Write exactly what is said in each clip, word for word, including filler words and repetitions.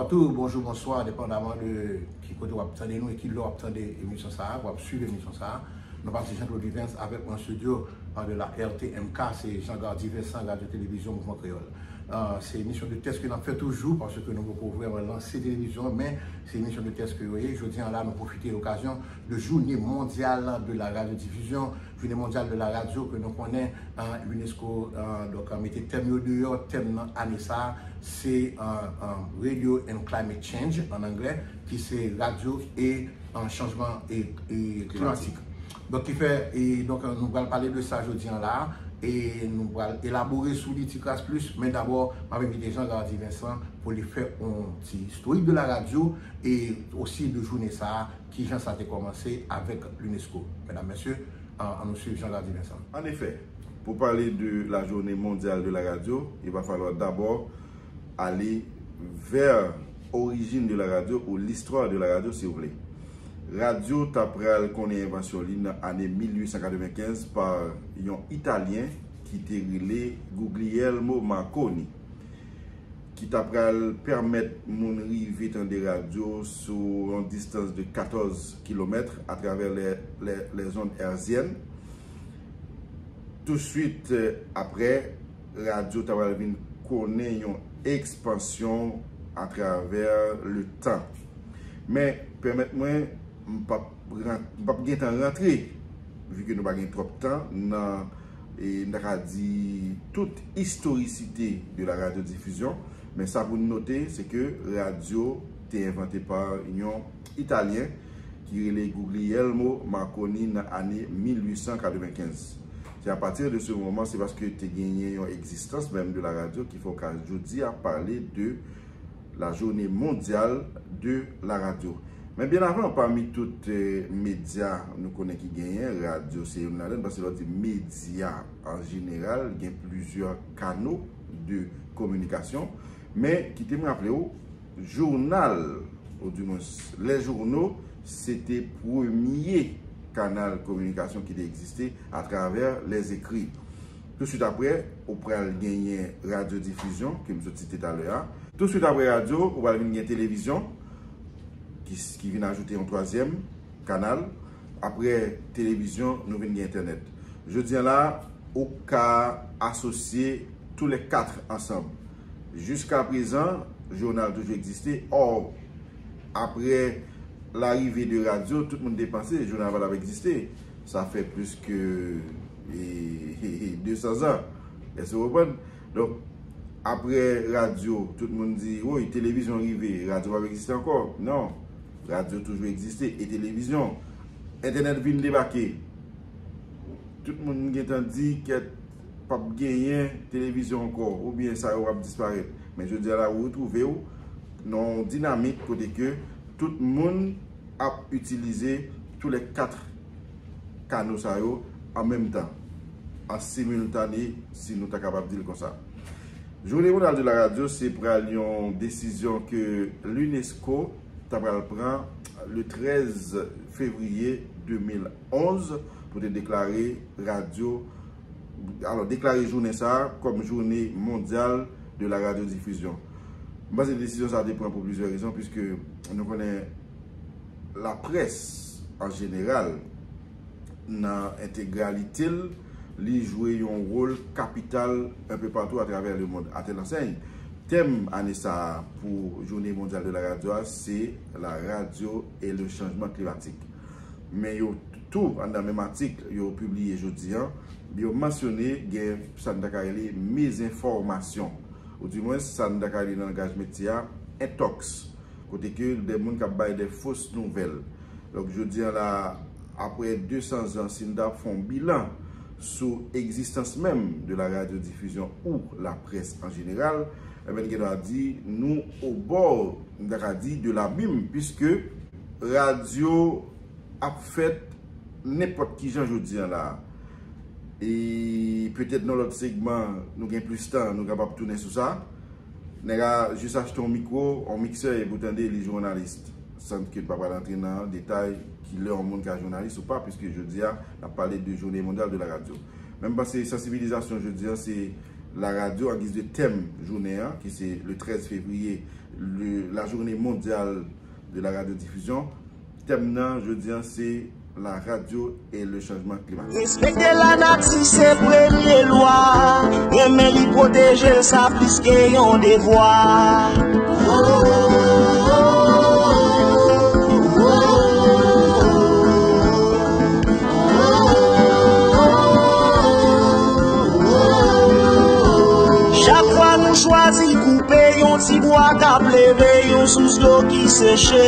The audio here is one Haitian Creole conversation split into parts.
Tout, bonjou, bonswa, depandaman de ki kote w ap tande nou e ki lè w ap tande emisyon sa a, w ap swiv emisyon sa a. Non pa m se Jean Claude Vivens, avèk mwen an estidyo, euh, de la R T M K, se Jean Gardy Vincent, Radyo Televizyon Mouvman Kreyòl. Euh, se emisyon de tès ke n ap fè toujou, paske nou poko vrèman lanse televizyon an, men se emisyon de tès ke yo ye. Jodi an la, nou pwofite okazyon de Jounen Mondyal de la Radyodifizyon, Jounen Mondyal de la Radyo ke nou konnen, euh, UNESCO, euh, donk, euh, mete tèm yo deyò. Tèm nan ane sa a, se, euh, euh, Radio and Climate Change, an anglè, ki se radyo e, euh, chanjman e, e klimatik. Donk, ki fè, e donk, euh, nou pral pale de sa jodi an la, e nou pral elabore sou li ti kras plis, men dabò, m ap envite Jean Gardy Vincent pou li fè yon ti istorik de la radyo e osi de jounen sa a, kijan sa te kòmanse avèk l'UNESCO. Medam, mesye, an, an nou swiv Jean Gardy Vincent. An efè, pou pale de la Journée Mondiale de la Radio, il va falloir d'abord aller vers origine de la radio ou l'histoire de la radio, si vous voulez. Radyo ta pral konnen envansyon li nan ane mil uit san katrevenkenz pa yon Italyen ki te rele Guglielmo Marconi, ki ta pral pèmèt moun rive tande radyo sou yon distans de katòz kilomèt atravè lè, lè, lè zond èzyèn. Touswit, eh, apre, radyo ta pral vin konnen yon ekspansyon atravè le tan. Men, pèmèt mwen, m p ap ran-, m p ap gentan rantre, vi ke nou pa gen twòp tan, nan, e, m ta ka di, tout istorisite de la radyodifizyon, men sa pou n note, se ke radyo te envante pa yon Italyen ki rele Guglielmo Marconi nan ane mil uit san katrevenkenz. Se apati de se moman, se paske te genyen yon egzistans menm de la radyo ki fè w ka jodi a pale de la Journée Mondiale de la Radio. Men byen avan, pami tout, eh, medya nou konnen ki genyen, radyo se youn ladan, paske lè w di medya an jeneral, gen plizyè kano de kominikasyon, men kite m raple w, jounal, ou di mwens, les journaux, se te premye kanal kominikasyon ki te egziste atravè lèzekri. Touswit apre, ou pral genyen radyodifizyon, ke m sot site talè a. Touswit apre radyo, ou pral vin gen televizyon, ki, ki vin ajoute yon twazyèm kanal. Apre televizyon, nou vin gen entènèt. Jodi a la, ou ka asosye tou lè kat ansanm. Jiska prezan, jounal toujou egziste. Ò, apre larive de radyo, tout moun te panse jounal pa t ap egziste. Sa fè plis ke, e, e, e, de san zan. Èske w konprann? Donk, apre radyo, tout moun di, woy, televizyon rive, radyo p ap egziste ankò. Non, radyo toujou egziste, e televizyon. Entènèt vin debake. Tout moun gentan di, kèt, p ap genyen televizyon ankò, oubyen sa yo ap disparèt. Men jodi a la, ou retwouve w nan yon dinamik kote ke tout moun ap itilize tou lè kat kano sa yo an menm tan, an similtane, si nou ta kapab di l konsa. Journée Mondiale de la Radio, se pral yon desizyon ke l'UNESCO ta pral pran le trèz fevriye de mil onz pou te deklare radyo, alò, deklare jounen sa a kòm Journée Mondiale de la Radiodiffusion. M panse desizyon sa a te pran pou plizyè rezon, piske nou konnen laprès an jeneral, nan entegralite l, li jwe yon wòl kapital enpe patou atravè lemonn. Atel ansèy, tèm ane sa a pou Journée Mondiale de la Radio a, se la radio et le changement climatique. Men yo tou, anndan menm atik yo pibliye jodi a, yo mansyone gen sa n ta ka rele mizenfòmasyon, oudimwens sa n ta ka rele nan langaj metye a, entoks, kote ke de moun k ap bay de fos nouvèl. Donk, jodi a la, apre de san zan, si n ta fè yon bilan sou egzistans menm de la radiodifizyon ou laprès an jeneral, enben, n gen dwa di nou obò, n ta ka di, de labim, piske radyo ap fèt nenpòt ki jan jodi a la. E petèt nan lòt segman, nou gen plis tan, nou kapab tounen sou sa. Nèg la jis achte yon mikwo, yon miksè, epi w tande li jounalis. San ke n pa pral antre nan detay ki lè yon moun ka jounalis ou pa, piske jodi a, n ap pale de Journée Mondiale de la Radio. Men m panse sansibilizasyon jodi a, se Laradyo, an giz de tèm jounen an, ki se le treize février, le, la journée mondiale de la radiodiffusion. Tèm nan, jodi an, se la radio et le changement climatique. Respekte lanati se premye lwa. Renmen li, pwoteje l, sa plis ke yon devwa. Chak fwa nou chwazi koupe yon ti bwa k ap leve yon sous dlo ki seche.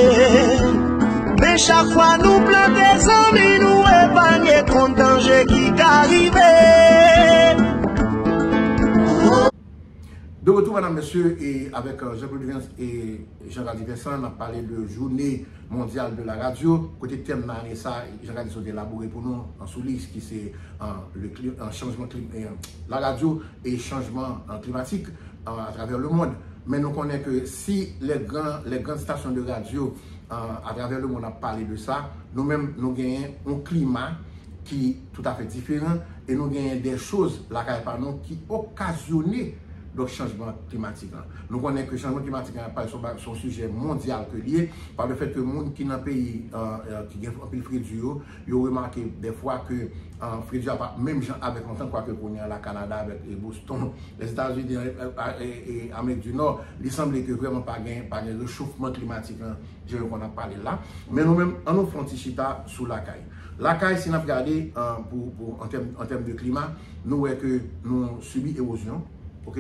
Men chak fwa nou plante zanmi, nou epanye kont danje ki ka rive. De retour, madame, monsieur, et avec euh, Jean-Claude Vens et Jean Gady Vincent, n ap pale de jounen mondyal de la radyo. Kote tèm nan ane sa, Jean Gady sot elabore pou nou an sou li, ki se euh, le cli- euh, chanjman klim, euh, la radyo e chanjman euh, klimatik euh, atravè le mond. Men nou konnen ke si les grands, les grandes stations de radio euh, atravè le mond ap pale de sa, nou menm nou genyen yon klima ki toutafè diferan e nou genyen de choz lakay pa nou ki okazyone donk chanjman klimatik lan. Nou konnen ke chanjman klimatik lan pa se yon sijè mondyal ke li ye, pa le fèt ke moun ki nan peyi euh, euh, ki gen anpil fredi yo, yo remake dèfwa ke euh, fredi a pa menm jan avèk lontan, kwake kounye a la Kanada avèk e Boston, Lèzetazini, e, e, e, e Amerik di Nò, li sanble ke vrèman pa gen, pa gen rechofman klimatik lan jan yo konn ap pale la. Men nou menm, an nou fè yon ti chita sou lakay. Lakay, si n ap gade euh, pou, pou, an tèm, an tèm de klima, nou wè ke nou sibi ewozyon, ok?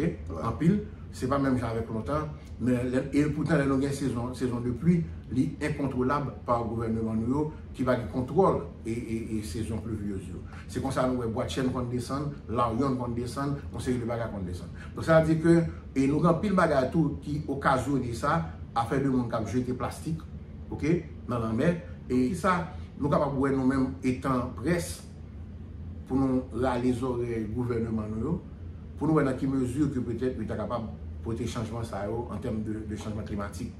Anpil, se pa menm jan avèk lontan, men lè- e poutan lè nou gen sezon, sezon de pli, li enkontwolab pa gouvènman nou yo ki pa gen kontwòl e, e, e sezon plivyez yo. Se konsa nou wè bwa tchèn konn desann, lawyon konn desann, yon seri de bagay konn desann. Donk sa vle di ke e nou gen anpil bagay tou ki okazyone sa, afè de moun k ap jete plastik, ok, nan lanmè. E sa, nou kapab wè nou menm etan près pou nou rale zòrèy gouvènman nou yo, pou nou wè nan ki mezi ke petèt yo ta kapab pote chanjman sa yo an tèm de, de chanjman klimatik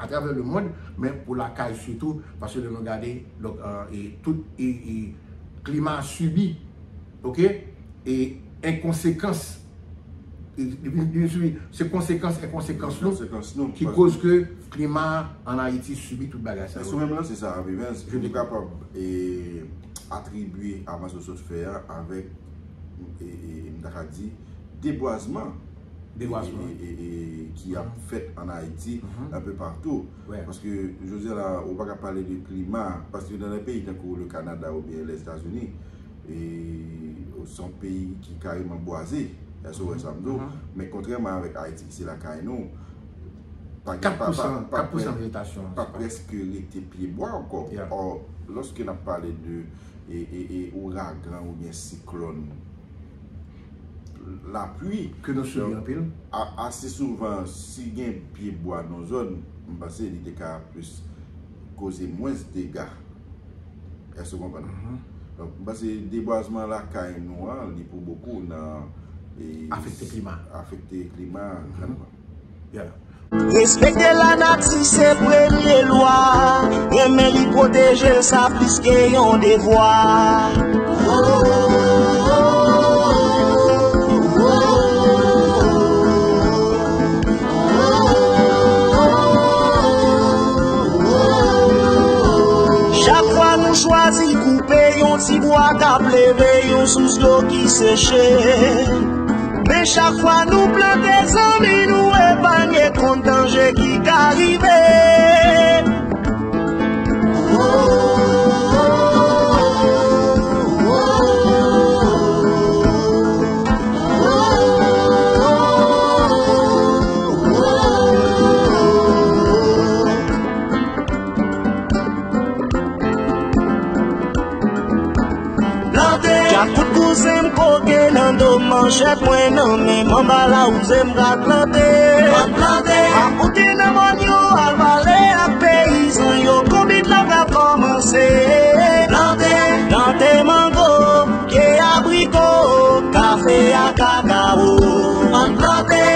atravè le mond, men pou lakay sitou, paske lè nou gade, donk, euh, e tout e, e klima a sibi, ok, e enkonsekans e, e, e, e, se konsekans enkonsekans nou Konsekans nou, ki paske koz ke klima an Ayiti sibi tout bagay sa Mèsi yo. Menm lan, se sa, Vivens, Je pou nou kapab e, atribye avans ou sot fè a avèk, e, e, m ta ka di, debwazman Debwazman. e, e, e, ki ap fèt an Ayiti, Mhm. un peu partout. Wè. Paske, jodi a la, ou pa ka pale de klima, paske nan de peyi tankou le Kanada oubyen Lèzetazini, e, se yon peyi ki kareman bwaze, èske ou wè sa m di w? Mhm. Men kontrèman avèk Ayiti ki se lakay nou, pa gen, pa, pa, Kat pousan, pa, kat pousan pre- vejetasyon. pa prèske rete pye bwa ankò. Yeah. Or, lòske n ap pale de e, e, e ouragan oubyen siklòn, lapli. Ke nou sibi Donk, anpil. a- ase souvan, si gen pye bwa nan zòn, m panse li te ka plis koze mwens dega. Èske w konprann? Mhm. Donk, m panse debwazman lakay nou an, li pou bokou nan e, Afekte klima. afekte klima Mhm. grandman. Yeah. Respekte lanati se premye lwa. Renmen li, pwoteje l, sa plis ke yon devwa. Chak fwa nou chwazi koupe yon ti bwa k ap leve yon sous dlo ki seche. Men chak fwa nou plante zanmi, nou epanye kont danje ki ka rive. Plante. Djakout kouzen m koke nan do m, manchèt mwen nan men m, anba lawouze m pral plante. Ann plante. Akoute nan mòn yo, al pale ak peyizan yo, konbit la pral kòmanse. Plante. Plante mango, pye abriko, kafe ak kakawo. Ann plante.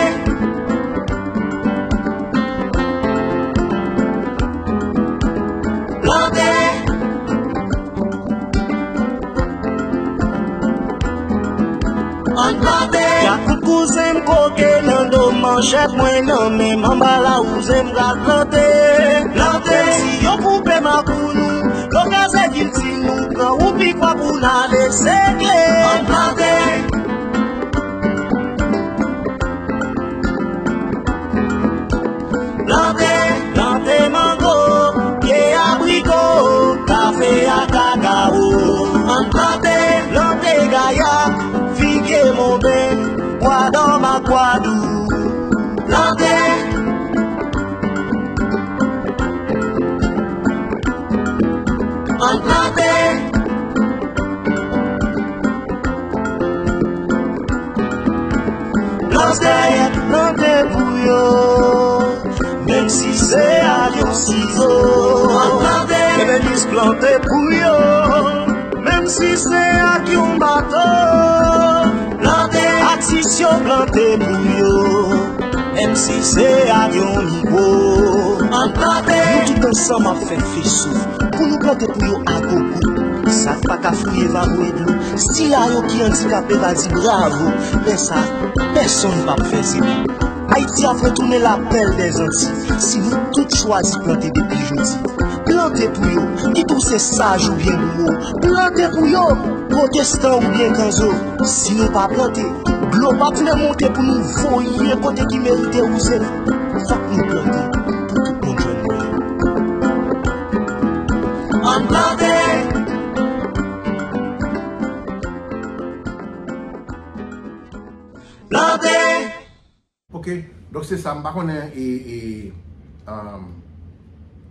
Plante. Ann plante. Djakout kouzen Manchèt mwen nan men m, anba lawouze m pral plante. Plante. Si yo koupe m a pou nou, yo kraze kilti nou, pran ou pikwa pou n ale, se kle. Ann plante. Plante, plante mango, pye abriko, kafe ak kakawo. Ann plante, plante gaya, figi, monben, pwa dòm ak pwa dou. Plante. Ann plante. Plante, plante pou yo. Menm si se ak yon sizo. Ann plante. Ebenis plante pou yo. Menm si se ak yon bato. Plante. Atis yo plante pou yo. Menm si se ak yon mikwo. Ann plante. Nou tout ansanm ap fè feso. Pou nou plante pou yo agogo. Sa k pa ka fouye va bwè dlo. Sila yo ki andikape va di bravo. Lè sa, pèsonn p ap fè zile. Ayiti ap retounen lapèl dèzanti. Si nou tout chwazi plante depi jodi. Plante pou yo, kit ou se saj oubyen bouwo. Plante pou yo, pwotestan oubyen kanzo. Si nou pa plante, dlo p ap vle monte pou nou voye kote ki merite wouze. Fòk nou plante pou tout moun jwenn manje. Ann plante. Plante. Ok, donk se sa, m pa konnen, e, e, um,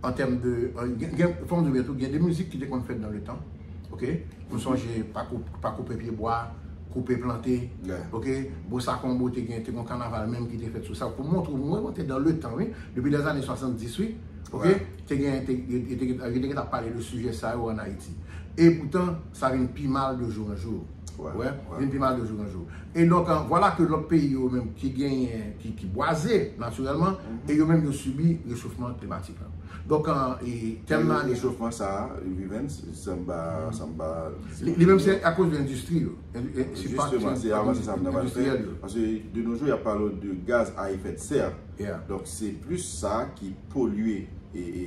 an tèm de, uh, gen, gen, fò m di w byen tou, gen de mizik ki te konn fèt dans le temps, ok, m sonje pa kou-, pa koupe pye bwa, koupe plante, ok, Bossa Combo te gen, te gen yon kanaval menm ki te fèt sou sa, pou montre w, mwen, mwen te dans le temps, wi, depi lèzane swasanndis, wi, ok, te gen, te, yo, yo te, yo te gen ap pale de sijè sa yo ann Ayiti. E poutan, sa vin pi mal de jour en jour. Wè, vin pi mal de jour en jour. E donk, euh, vwala ke lòt peyi yo menm ki genyen, ki, ki bwaze, natirèlman, e yo menm yo sibi rechofman klimatik la. Donk, euh, e tèm nan, rechofman sa a, Vivens, sa m pa, sa m pa, li, li menm se akoz de endistri yo. Jisteman, se avan se sa m ta pral fè. Paske de nos jours, y ap pale de gaz à effet de serre. Donk, se plis sa ki polye e, e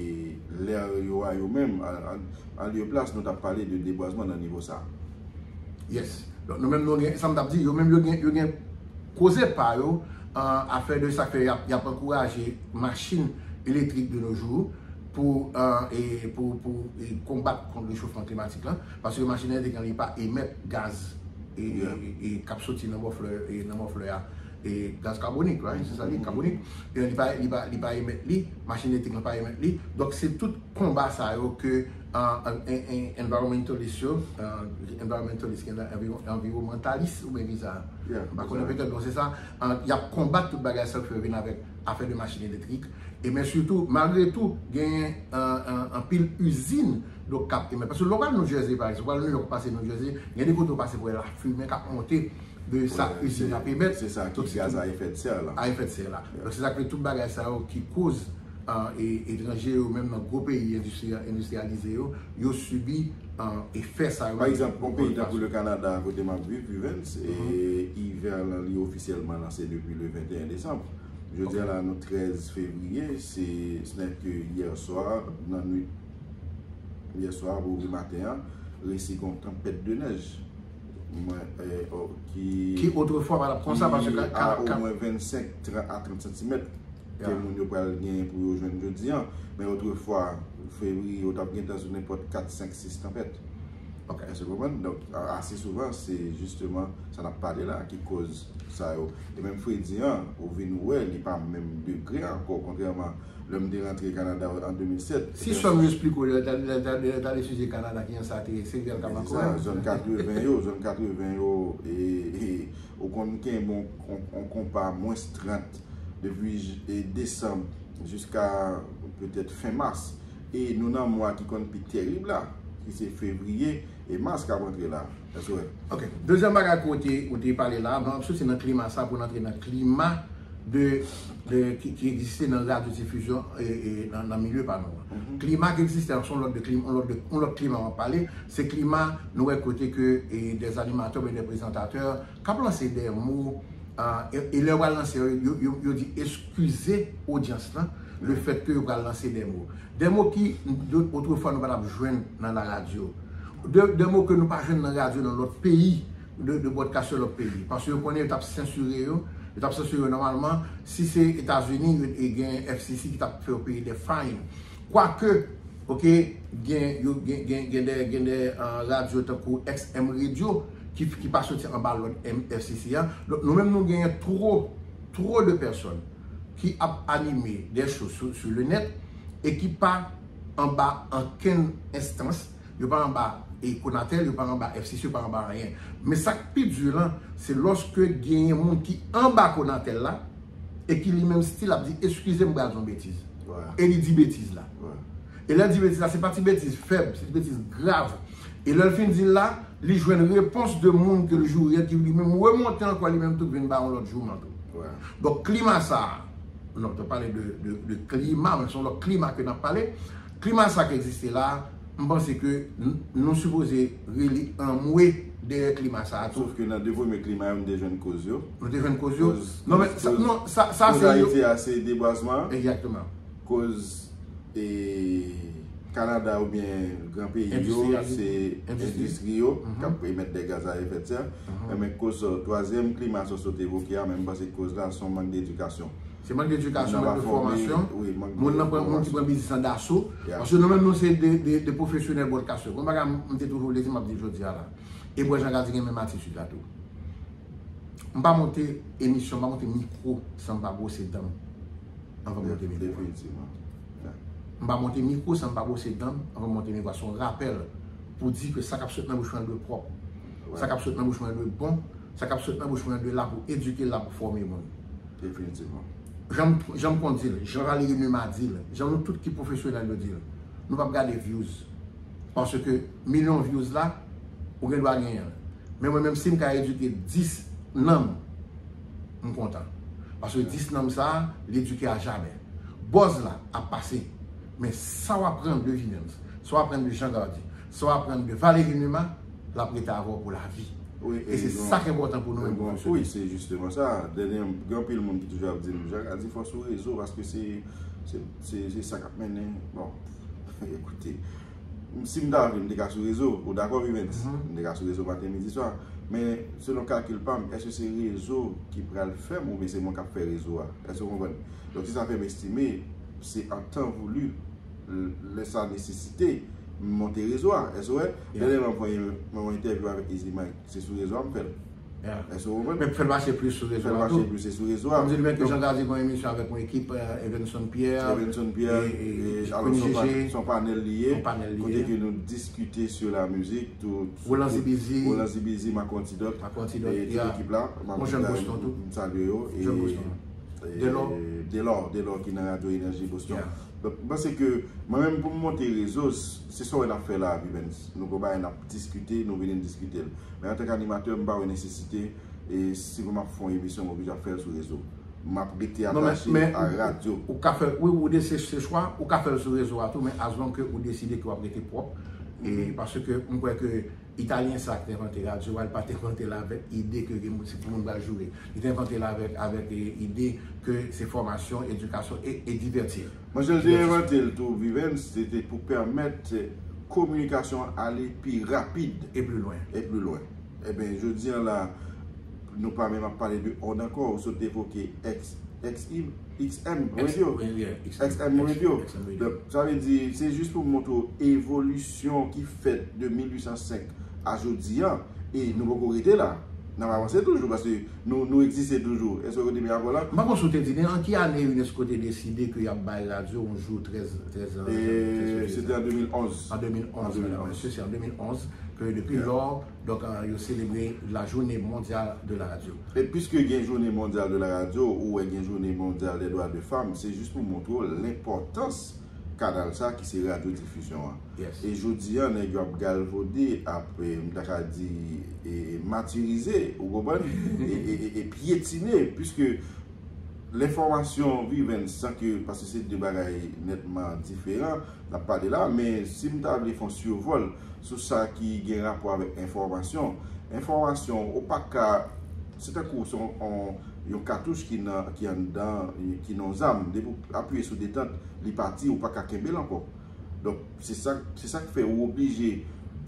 lè yo a yo menm, a, a, a lye plas, nou t ap pale de debwazman nan nivo sa a. Yes. Donk, nou menm nou gen, sa m t ap di, yo menm yo gen, yo gen koze pa yo, euh, afè de sa k fè y ap, y ap ankouraje machin elektrik de nos jours pou, euh, e pou, pou, e konbat kont rechofman klimatik la, paske machin elektrik lan, li pa emèt gaz e, e, e, e k ap soti nan bò flè, e nan bò flè a. E gaz kabonik, right? Se sa li, kabonik. E li pa, li pa, li pa emèt li, machin elektrik lan pa emèt li. Donk, se tout konba sa yo ke, euh, en-, en-, environmentalist yo, euh, environmentalist ki anviwon-, anviwonmantalis oubyen ki sa. M pa konnen, petèt, bon, se sa, euh, y ap konbat tout bagay sa yo ki vin avèk afè de machin elektrik. E men sitou, malgre tou, genyen, euh, euh, anpil izin, donk, k ap emèt. Paske lè w pral New Jersey, pa egzanp, w pral New York, w pase New Jersey, gen de kote w pase pou w wè lafimen k ap monte de sa izin ap emèt. Se sa ki gaz a efè de sè la. A efè de sè la. Donk, se sa k fè tout bagay sa yo ki koz, euh, e, etranje yo, menm nan gwo peyi endistri-, endistriyalize yo, yo sibi, euh, efè sa yo. Pa egzanp, yon peyi tankou le Kanada, kote m ap viv, Vivens, e ivè lan li ofisyèlman lanse depi le venteyen desanm. Jodi a la, nou trèz fevriye, se, ce n'est que hier soir, nan nwit yè swa pou rive maten an, resi gen yon tanpèt de nèj. Mwen, eh, oh, ki, ki otrefwa pa t ap konsa, paske ka, ka, a omwen vennsenk, trant a trant santimèt ke moun yo pral genyen pou yo jwenn jodi an. Men otrefwa, fevriye, yo t ap gentan sou nenpòt kat, senk, sis tanpèt. Èske w konprann? Donk, a, ase souvan, se jisteman sa n ap pale la ki koz sa yo. E menm fredi an, ou vin wè, li pa menm degre ankò, kontrèman lè m te rantre Kanada an de mil sèt. Si sè m yo esplike w lè l ta, lè l ta, lè l ta de sijè Kanada ki an sa te, se rèl k ap ankouraje. Zòn katreven yo, zòn katreven yo, e, e, ou konn kenbe yon, yon, yon konpa mwens trant depi j-, e desanm jiska petèt fen mas. E nou nan mwa ki konn pi tèrib la, ki se fevriye, e mas k ap antre la. Èske w wè? Ok. Dezyèm bagay ke w te, ou te pale la, nou ap soti nan klima sa pou n antre nan klima de, de, ki, ki egziste nan radyodifizyon e, e nan, nan milye pa nou an. Klima ki egziste an, se yon lòt de klima, yon lòt de, yon lòt klima w ap pale, se klima nou wè kote ke, e, des animateurs oubyen des présentateurs k ap lanse de mo, Ah, e, e lè yo pral lanse, yo, yo, yo, yo di eskize odyans lan, le fèt ke yo pral lanse de mo. De mo ki, otrefwa, nou pa t ap jwenn nan la radyo. De, de mo ke nou pa jwenn nan radyo nan lòt peyi, de, de broadcaster lòt peyi. Paske yo konnen yo t ap sansire yo, yo t ap sansire yo nòmalman. Si se Etazini, yo, e gen F C C ki t ap fè yo peye de fine. Kwake, oke, gen, yo, gen, gen, gen de, gen de, ah, radyo tankou X M Radio ki, ki pa soti anba lòd M F C C a. Donk, nou menm, nou genyen two, two de pèsòn ki ap anime de show sou, sou le net e ki pa anba ankenn enstans, yo pa anba e Konatel, yo pa anba F C C, yo pa anba anyen. Men sa k pi di lan, se lòske genyen moun ki anba Konatel la, e ki li menm still ap di, "Eskize m, m pral di yon betiz." E li di betiz la. E lè l di betiz la, se pa ti betiz fèb, se ti betiz grav. E lè l fin di l la, li jwenn repons de moun ke l joure, ki li menm remonte ankò, li menm tou vin ba yon lòt jouman tou. Donk, klima sa a, nou pa pale de, de, de klima, men se yon lòt klima ke n ap pale. Klima sa a ki egziste la, m panse ke n, nou sipoze rele anmwe dèyè klima sa a tou. Sof ke nan de premye klima yo, nou te jwenn koz yo. Nou te jwenn koz yo. Non, men sa, non, sa, sa se yo. Koz Ayiti a, se debwazman. Egzakteman. Koz, e, Kanada oubyen gran peyi yo, se endistri yo k ap emèt de gaz a efè de sè. Men koz, twazyèm klima sa w te evoke a, men m panse koz la se yon mank de edikasyon. Se mank de edikasyon, mank de fòmasyon. Moun nan pran, moun ki pran biznis an daso. Paske nou menm, nou se de, de, de pwofesyonèl broadcaster. Yon bagay m, m te toujou vle di, m ap di l jodi a la. E Bwè Jan Gadi gen menm atitid la tou. M pa monte emisyon, m pa monte mikwo san m pa bwose dan m anvan m monte mikwo a. M pa monte mikwo san m pa bwose dan m anvan m monte mikwo a. Se yon rapèl pou di ke sa k ap sot nan bouch mwen dwe pwòp. Sa k ap sot nan bouch mwen dwe bon. Sa k ap sot nan bouch mwen dwe la pou edike, la pou fòme moun. Jan m, jan m konn di l, jan Valéry Numa di l, jan nou tout ki pwofesyonèl yo di l, nou p ap gade views. Paske milyon views la, ou gen dwa genyen l. Men mwen menm, si m ka edike dis nanm, m kontan. Paske dis nanm sa a, li edike a jamè. Buzz la ap pase. Men sa w aprann de Vivens, sa w aprann de Jean Gardy, sa w aprann de Valéry Numa, l ap rete avè w pou lavi. E se sa k enpòtan pou nou menm pwofesyonèl. Wi, se jisteman sa. Dènye, gen anpil moun ki toujou ap di m, Jean Gardy, fò sou rezo, paske se, se, se, se sa k ap mennen. Bon, ekoute, si m ta vle, m te ka sou rezo. Ou dakò, Vivens? M te ka sou rezo maten, midi, swa. Men, selon kalkil pa m, èske se rezo ki pral fè m oubyen se mwen k ap fè rezo a? Èske w konprann? Donk, se sa fè m estime, se an tan voulu, l-, lè sa nesesite, m monte rezo a. Èske w wè? Dènyèman, m fè yon, yon entèvyou avèk Easy Mike, se sou rezo a m fè l. Èske w konprann? Men fè l mache plis sou rezo a tou. Fè l mache plis, se sou rezo a. Kòm di nou, Jean Gardy gen yon emisyon avèk yon ekip, euh, Evenson Pierre, Evenson Pierre, e, e, e, alò, se yon pa-, se yon panèl li ye, kote ke nou diskite sou la mizik, tout, Roland Zibizi, Roland Zibizi, Marco Antidote, Marco Antidote, e tout ekip la, m ap salye yo, e, e Delor, Delor ki nan Radyo Enèji Boston. Donk, m panse ke mwen menm pou m monte rezo, s-, se sa w wè n ap fè la, Vivens. Nou gon bagay n ap diskite, nou vini n diskite l. Men antanke animatè, m pa wè nesesite, e si pou m ap fè yon emisyon, m oblije ap fè l sou rezo. M ap rete atache a radyo. Ou ka fè, wi, ou de se, se chwa, ou ka fè l sou rezo a tou, men as long ke ou deside ke w ap rete pwòp. E paske m kwè ke Italyen sa ki te envante radyo a, li pa t envante l avèk ide ke gen moun, se pou moun pral joure. Li te envante l avèk, avèk, e, ide ke se fòmasyon, edikasyon e, e divèti. Manzè te envante l tou, Vivens, se te pou pèmèt kominikasyon ale pi rapid. E pli lwen. E pli lwen. Ebyen, jodi a la, nou pa menm ap pale de onn ankò, ou sot evoke X, X M, X M Radio. X M Radio. Donk, sa vle di, se jis pou montre w evolisyon ki fèt de mil uit san senk a jodi a, e nou poko rete la. N ap avanse toujou, paske nou, nou egziste toujou. Èske w rete byen avè w la? M pa konn si w te di, men an ki ane UNESCO te deside ke y ap bay radyo yon jou trèz, trèz, trèz fevriye? Se te an de mil onz. An de mil onz, medam, mesye, se an de mil onz ke depi lò, donk, euh, yo selebre la Journée Mondiale de la Radio. E piske gen Jounen Mondyal de la Radyo, ou wè gen Jounen Mondyal dè dwa de fanm, se jis pou montre w lenpòtans kanal sa ki se radyo difizyon an. E jodi a, nèg yo ap galvode, ap, eh, m ta ka di, eh, matirize, ou konprann? E, e, e, e pyetine, piske lenfòmasyon, Vivens, san ke, paske se de bagay nètman diferan, n ap pale la, men si m ta vle fè yon sivòl sou sa ki gen rapò avèk enfòmasyon, enfòmasyon, ou pa ka, se tankou se yon, yon Yon katouch ki nan, ki anndan, ki nan yon zam, depi w apiye sou detant, li pati, ou pa ka kenbe l ankò. Donk, se sa, se sa k fè ou oblije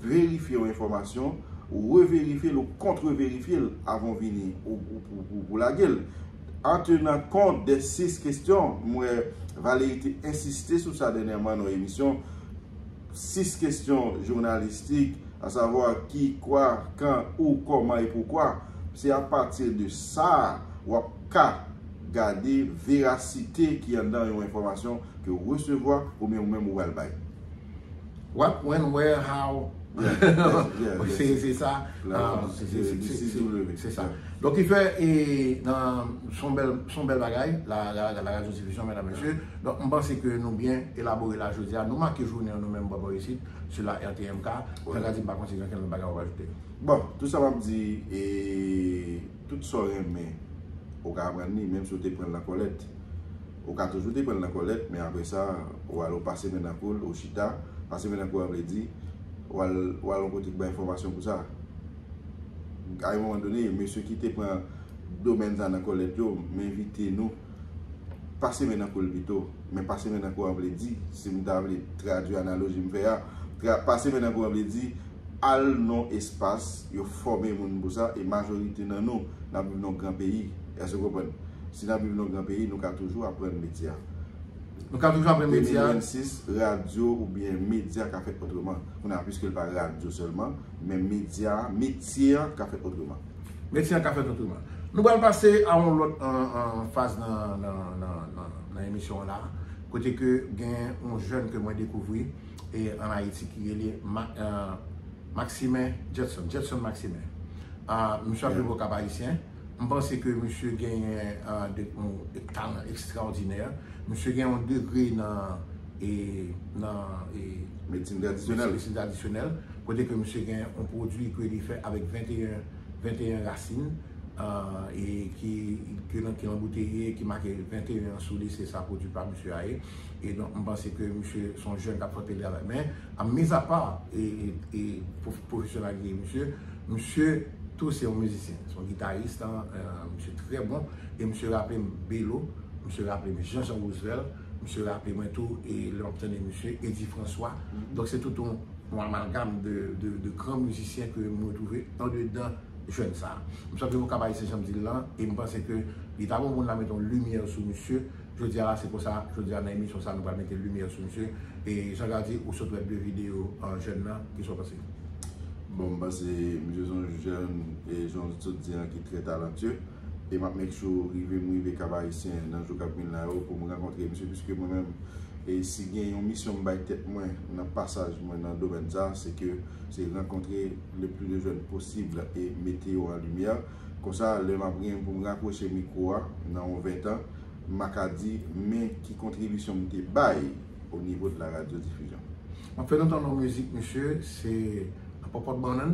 verifye yon enfòmasyon, ou reverifye l, ou kontreverifye l avan w vini, ou, ou, ou, ou, ou lage l. En tenant compte des six questions, m wè Valérie te ensiste sou sa dènyèman nan yon emisyon, sis kesyon jounalistik, à savoir qui, quoi, quand, où, comment et pourquoi. Se apati de sa w ap ka gade verasite ki anndan yon enfòmasyon ke w resevwa oubyen ou menm ou pral bay. What, when, where, how. Se sa. Se sa. Donk ki fè, e, nan, se yon bèl, se yon bèl bagay, la, la, la radyo difizyon, medam, mesye. Donk, m panse ke nou byen elabore la jodi a. Nou make jounen an nou menm bò bò isit, sou la R T M K. Jan Gadi m pa konn si gen kèk lòt bagay w ap ajoute. Bon, tout sa m ap di, e, tout sa w renmen, ou ka aprann li, menm si w te pran l nan kòlèt. Ou ka toujou te pran l nan kòlèt, men apre sa, ou al ou pase men nan kou l, ou chita, pase men nan kou an vle di, ou al, ou al yon kote k bay enfòmasyon pou sa. A yon moman done, mesye ki te pran domèn sa nan kòlèt yo, m envite nou, pase men nan kou l pito. Men pase men nan kou an vle di, si m ta vle tradui analoji m fè a, tra, pase men nan kou an vle di, al nan espas, yo fòme moun pou sa, e majorite nan nou, n ap viv nan yon gran peyi. Èske w konprann? Si n ap viv nan yon gran peyi, nou ka toujou aprann metye a. Nou ka toujou aprann metye a. De mil vennsis, radyo oubyen medya ka fèt otreman. Kounye a, piske l pa radyo sèlman, men medya, metye a ka fèt otreman. Metye a ka fèt otreman. Nou pral pase a yon lòt, an, an faz nan, nan, nan, nan, nan emisyon an la, kote ke gen yon jèn ke mwen dekouvri e an Ayiti ki rele Ma, e, Maximin Jetson, Jetson Maximin. A, misye ap viv Okap Ayisyen. M panse ke misye genyen, e, de, yon talan ekstraòdinè. Misye gen yon degre nan, e, nan, e, medsin tradisyonèl. Medsin tradisyonèl, kote ke misye gen yon pwodui ke li fè avèk venteyen, venteyen rasin, e, e ki, ki nan, ki anbouteye, ki make venteyen an sou li, se sa pwodui pa misye a ye. E donk, m panse ke misye se yon jèn k ap fè pèlerinaj. Men, a, mizapa e, e, e pwof, pwofesyonalite misye, misye tou se yon mizisyen, se yon gitayis, e, misye trè bon, e misye raple m Belo, misye raple m Jean Jean Roosevelt, misye raple mwen tou, e lè m ap tande misye, Eddy François. Donk, se tout yon yon amalgam de, de, de gran mizisyen ke m retwouve andedan jèn sa a. M santi Okap Ayisyen, jan m di l lan, e m panse ke li ta bon pou n ta mete yon limyè sou misye. Jodi a la, se konsa, jodi a nan emisyon sa a, nou pral mete limyè sou misye. E Jean Gady, ou sot wè de videyo, e, jèn nan, kisa w panse? Bon, m panse misye se yon jèn, e jan w sot di an, ki trè talantye. E m ap make sure rive m rive Kap Ayisyen nan jou k ap vin la yo pou m rankontre misye, piske mwen menm, e si gen yon misyon m bay tèt mwen nan pasaj mwen nan domèn sa, se ke se rankontre le plus de jeunes possible e mete yo an limyè. Konsa, lè m ap gen pou m rakwoche mikwo a nan yon ven tan, m a ka di men ki kontribisyon m te bay o nivo de la radyo difizyon. M ap fè nou tande yon mizik, mesye, se Pòpòt Bannann.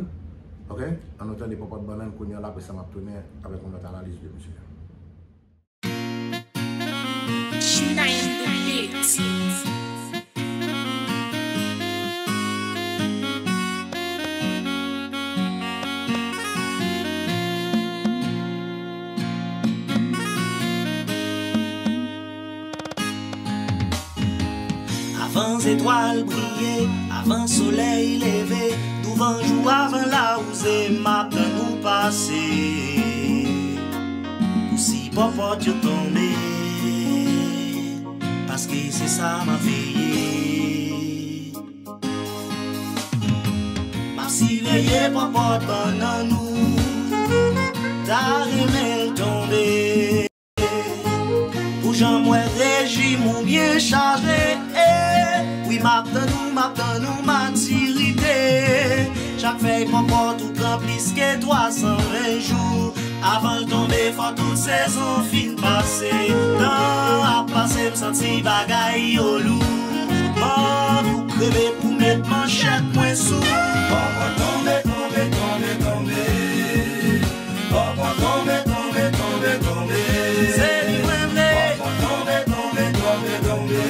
Ok? Ann nou tande Pòpòt Bannann kounye a la, apre sa m ap tounen avèk yon lòt analiz de misye. China in the beat. Avan zetwal briye, avan solèy leve, douvan jou, avan lawouze, m ap tann ou pase. Pou si pòpòt yo tonbe, paske se sa m ap veye. M ap siveye pòpòt bannann ou, ta renmen l tonbe. Pou jan m wè rejim ou byen chaje, eh. Wi, m ap tann ou, m ap tann ou, matirite. Chak fèy pòpòt ou pran plis ke twa san ven jou. Avan l tonbe, fò tout sezon fin pase. Tan ap pase, m santi bagay yo lou. M anvi w kreve pou met manchèt mwen sou. Pòpòt tonbe, tonbe, tonbe, tonbe. Pòpòt tonbe, tonbe, tonbe, tonbe. Se li mwen vle. Pòpòt tonbe, tonbe, tonbe, tonbe.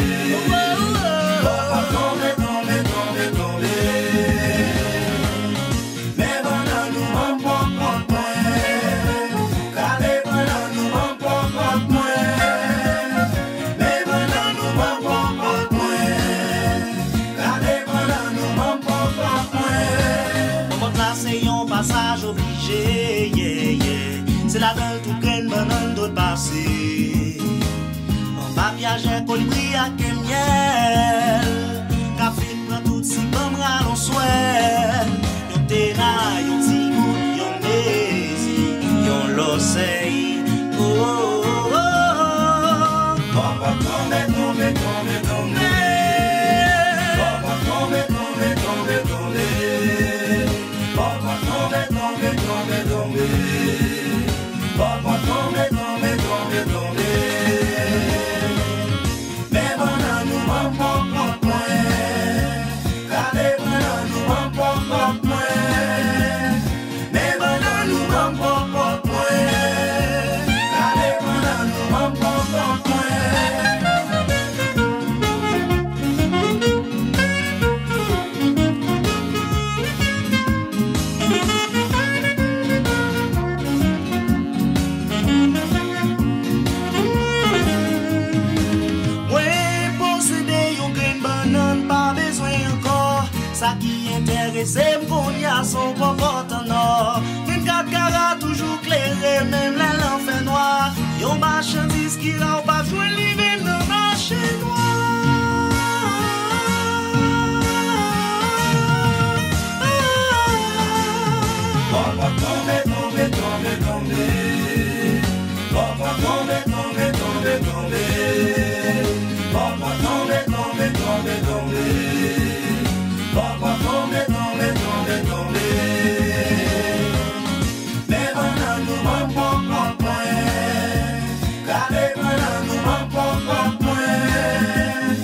Pòpòt tonbe, tonbe, tonbe, tonbe. Men bannann ou ban m pòpòt mwen. Kale bannann ou ban Yeah, yeah, yeah. Se ladan l tout grenn bannann dwe pase. Anba pyajè kolibri ak myèl, k ap vin pran tout sik banm rale yon swèl. Yon tena, yon ti gout, yon mezi, yon lòsèy. Oh, oh, oh, oh. Pòpòt tonbe, tonbe, tonbe, tonbe. Pòpòt tonbe, tonbe, tonbe, tonbe. Pòpòt tonbe, tonbe, tonbe, tonbe. Pòpòt tonbe, tonbe, tonbe, tonbe. Men bannann ou ban m pòpòt mwen. Rale bannann ou ban m pòpòt mwen. Men bannann ou ban m pòpòt mwen. Rale bannann ou ban m pòpòt mwen. Mwen posede yon grenn bannann, pa bezwen ankò. Sa ki enterese m kounye a se yon pòpòt an nò. Vennkat kara toujou klere, menm lè l nan fènwa. Yon machandiz ki ra w p ap jwenn li menm nan mache nwa. Pòpòt tonbe, tonbe, tonbe, tonbe. Pòpòt tonbe, tonbe, tonbe, tonbe. Pòpòt tonbe, tonbe, tonbe, tonbe. Pòpòt tonbe, tonbe, tonbe, tonbe. Men bannann ou ban m pòpòt mwen. Rale bannann ou ban m pòpòt mwen.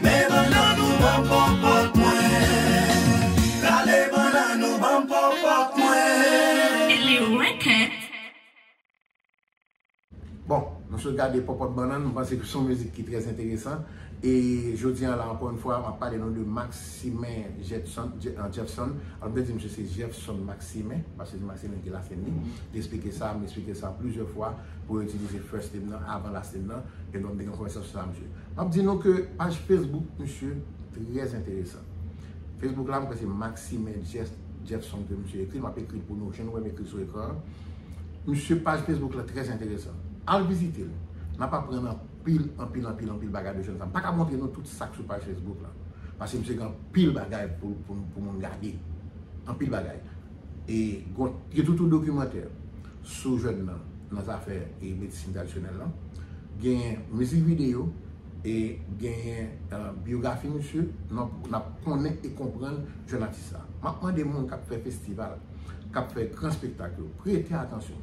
Men bannann ou ban m pòpòt mwen. Rale bannann ou ban m pòpòt mwen. Bon, nou sot gade Pòpòt Bannann, m panse ke se yon mizik ki trè enteresan. E jodi a la, ankò yon fwa, m ap pale nou de Maximin Jetson, Je-, euh, Jefferson. Alò, m te di misye se Jefferson Maximin, paske se Maximin ki last name li. M te eksplike sa, m eksplike sa plizyè fwa pou yo itilize first name nan avan last name nan. E donk, m te gen yon konvèsasyon sa misye. M ap di nou ke paj Facebook misye trè enteresan. Facebook la, m kwè se Maximin Jeff-, Jefferson ke misye ekri. M ap ekri l pou nou, jan nou wè m ekri l sou ekran an. Misye, paj Facebook la trè enteresan. Al vizite l. N ap aprann anpil, anpil, anpil, anpil bagay de jèn sa. M pa ka montre nou tout sa k sou paj Facebook la. Paske misye gen anpil bagay pou, pou, pou moun gade. Anpil bagay. E gon, gen tout yon dokimantè sou jèn nan, nan zafè e medsin tradisyonèl lan. Gen mizik videyo, e genyen, eh, biyografi misye, n ap, n ap konnen e konprann jèn atis la. M ap mande moun k ap fè festival, k ap fè gran espektak yo, prete atansyon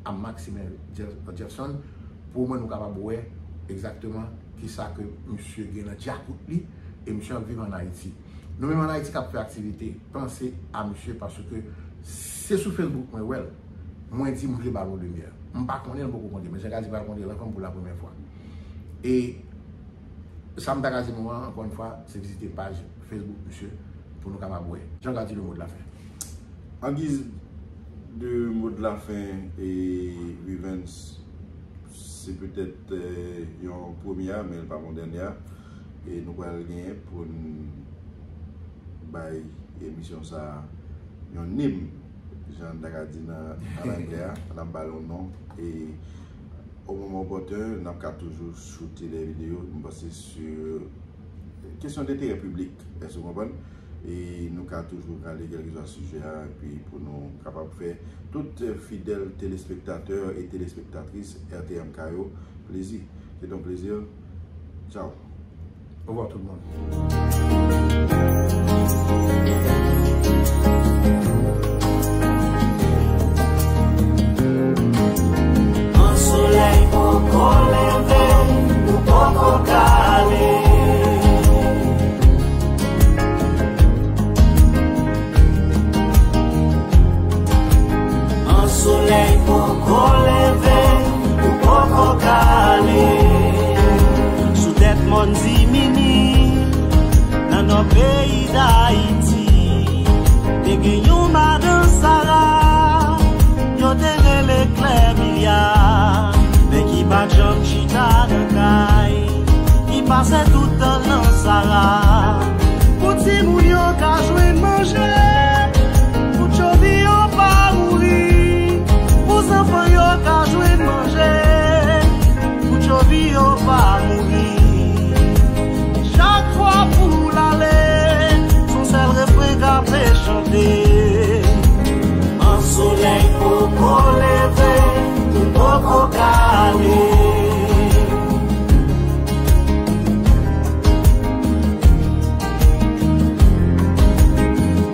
a Maximin Jeff-, Jefferson, pou mwen nou kapab wè egzakteman kisa ke misye gen nan djakout li, e misye ap viv ann Ayiti. Nou menm ann Ayiti k ap fè aktivite, panse a misye, paske se sou Facebook mwen wè l. Mwen di m vle ba l yon limyè. M pa konnen l, m poko konnen, men Jean Gady pral kontre l anvan m pou la premyè fwa. E sa m ta ka di nou an, ankò yon fwa, se vizite paj Facebook misye pou nou kapab wè. Jean Gady, le mot de la fin. An giz de mot de la fin, e Vivens, se petèt, eh, yon premye a, men l p ap yon dènye a. E nou pral genyen pou n bay emisyon sa a yon nim, jan n ta ka di nan, an anglè a, n ap ba l yon non. E o moman opòten, n ap ka toujou choute de videyo, m panse, sou kesyon denterè piblik, èske w konprann? E nou ka toujou rale kèlkeswa sijè a, epi pou nou kapab fè tout fidèl telespektatè e telespektatris R T M K yo plezi. Se te yon plezi. Tchao. Au revoir tout le monde. An solèy poko leve, ou poko kale. An solèy poko leve, ou poko kale. Sou tèt mòn Dimini, nan nò peyi An solèy poko leve, ou poko kale.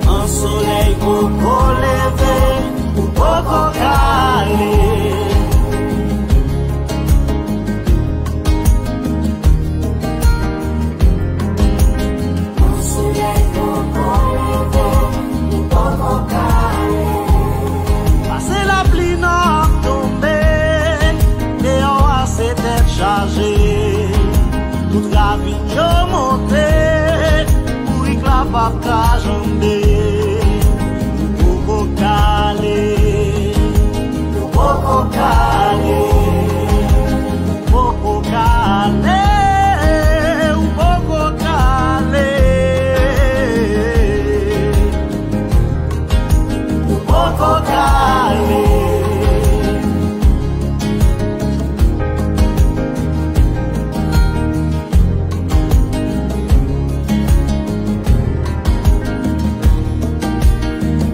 An solèy poko leve, ou poko kale. An solèy poko leve, ou poko kale. Pase lapli nan ap tonbe, deyò a se tèt chaje. Tout ravin yo monte, bourik la p ap ka janbe. Ou poko kale, ou poko kale. Poko kale, ou poko kale. Ou poko kale.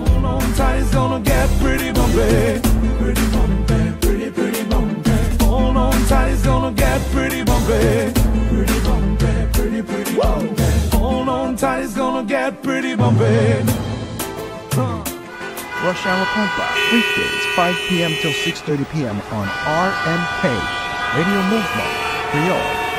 Hold on tight, it's gonna get pretty bumpy. Pretty bumpy, pretty, pretty bumpy. Hold on tight, it's gonna get pretty bumpy. Pretty bumpy, pretty, pretty bumpy. Hold on tight, it's gonna get pretty bumpy. Huh. Rush Hour Konpa, weekdays, five p m till six thirty p m on R M K, Radio Mouvement Creole.